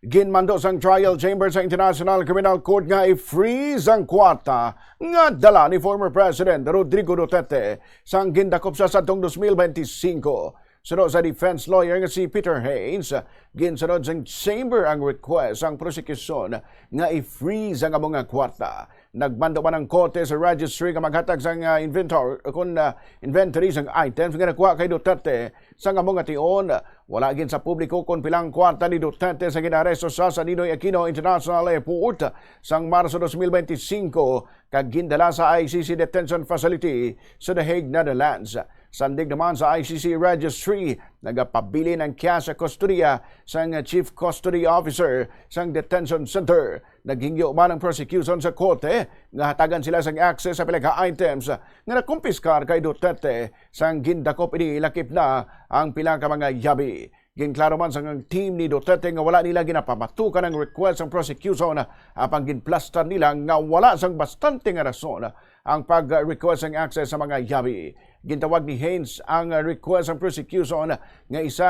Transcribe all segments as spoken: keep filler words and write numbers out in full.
Ginmando sang trial chamber sa International Criminal Court nga i-freeze ang kwarta nga dala ni former President Rodrigo Duterte sang gindakop siya sa atong dos mil benti singko. Suno sa defense lawyer nga si Peter Haynes, ginsunod sang chamber ang request sang prosekusyon nga i-freeze ang amo nga kwarta. Nagmando man ang korte sa registry nga maghatag sang, ah, inventor-, kun, ah, inventory sang items nga nakuha kay Duterte. Sa amo nga tion, wala gid sa publiko kon pilang kwarta ni Duterte sa ginaresto sa, sa Ninoy Aquino International Airport sang Marso dos mil benti singko kag gindala sa I C C detention facility sa The Hague, Netherlands. Sandig naman sa I C C registry, nagapabilin ang cash sa kustodiya sang Chief Custody Officer sang Detention Center. Naghingyo man ang prosecution sa korte nga hatagan sila sang access sa pila ka items nga nakumpiskar kay Duterte sang gindakop ini, lakip na ang pila ka mga yabi. Ginklaro man sang team ni Duterte nga wala nila ginapamatukan ang request sang prosecution, apang ginplastar nila nga wala sang bastante nga rason ang pag-request sang access sa mga yabi. Gintawag ni Haynes ang request sang prosecution nga isa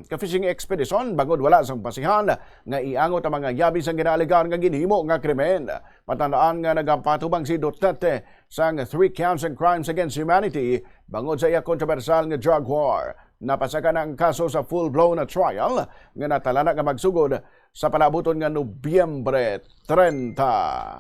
ka fishing expedition bangod wala sang basihan nga iangot ang mga yabi sang ginaalegar nga ginhimo nga krimen. Matandaan nga nagapatubang si Duterte sang three counts and crimes against humanity bangod sa iya kontrobersyal nga drug war. Napasaka na ang kaso sa full-blown na trial nga natalana nga magsugod sa palaabuton nga Nobyembre treinta.